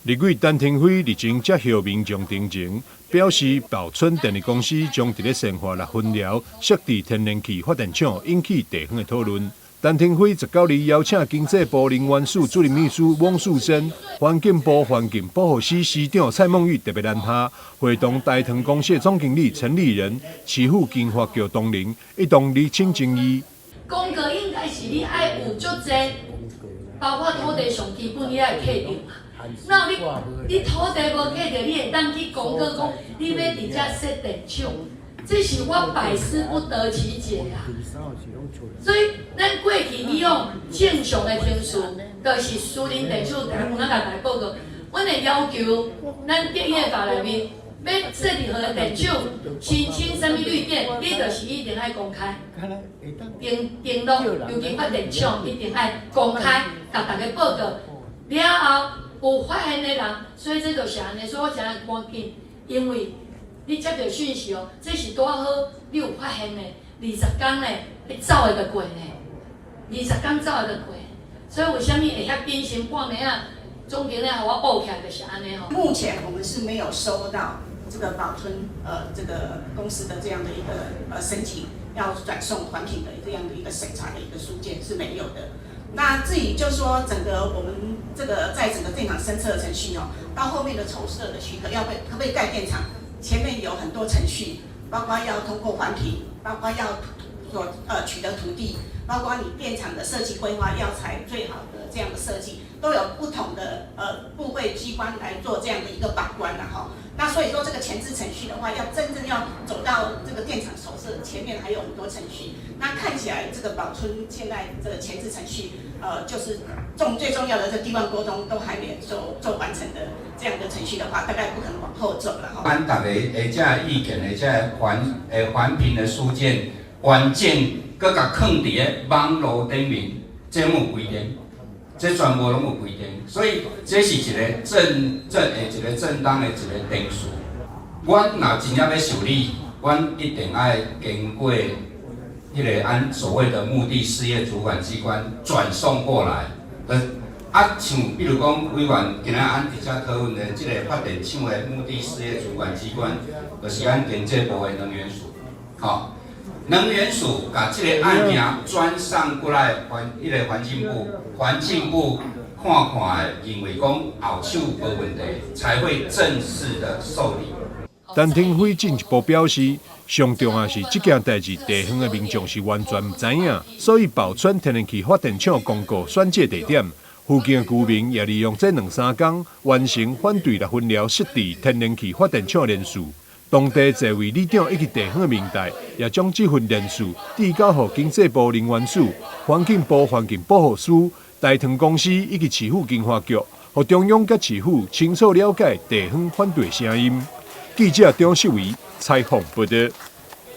立委陳亭妃日前才予民眾陳情，表示寶春電力公司將佇咧善化六分寮設置天然氣發電廠，引起地方的討論。陳亭妃19日邀請經濟部能源署主任秘書翁淑珍、環境部環境保護司司長蔡孟玉特別南下，會同台糖公司總經理陳立仁、市府經發局同仁一同釐清爭議。公告應該是你愛有足濟，包括土地上基本你愛確定嘛。那你你土地無確定，你會當去公告講你欲佇遮設電廠，這是我百思不得其解啊！所以咱過去以往正常的程序，就是私人電廠有哪共來報告，阮會要求咱電業法內面欲設任何的電廠申請啥物綠電，你就是一定愛公開。登登錄，尤其發電廠一定愛公開，共大家報告。了後有發現的人，所以這就是按呢，所以我誠愛趕緊，因為你接著訊息哦，這是拄好你有發現的，20工呢，你走會就過呢，20工走會就過，所以為啥物會遐緊先半暝仔，總經理予我報起來就是按呢吼。目前我們是沒有收到這個寶春這個公司的這樣的一個申請，要轉送環評的這樣的一個審查的一個書件是沒有的。那至於就說整個我們這個在整個電廠申測程序哦，到後面的籌設的許可要被可不可以蓋電廠，前面有很多程序，包括要通過環評，包括要所取得土地，包括你電廠的設計規劃要採最好的這樣的設計，都有不同的部會機關來做這樣的一個把關的哈。那所以說這個前置程序的話，要真正要走到這個電廠籌設，前面還有很多程序。那看起來這個寶春現在這個前置程序，就是最重要的這地方溝通都還沒做做完成的這樣的程序的話，大概不可能往後走了哈。阮逐个的這個意見的這個環評的書件完整，閣共囥佇咧網路頂面，這攏有規定，這全部攏有規定，所以這是一個正正的一個正當的一個程序。阮若真正欲受理，阮一定愛經過彼個按所謂的目的事業主管機關轉送過來。啊，像比如講，委員今仔按佇遮討論的這個發電廠的目的事業主管機關，就是咱經濟部的能源署，吼。能源署共這個案件轉送過來環彼個環境部，環境部看看的，認為講後手無問題，才會正式的受理。陳亭妃進一步表示，上重要是這件代誌地方的民眾是完全毋知影，所以寶春天然氣發電廠公告選址地點，附近的居民也利用這兩三工完成反對六分寮設置天然氣發電廠聯署。當地這位里長以及地方的民代，也將這份聯署遞交予經濟部能源署、環境部環境保護司、台糖公司以及市府經發局，予中央佮市府清楚了解地方反對聲音。記者張秀偉採訪報道。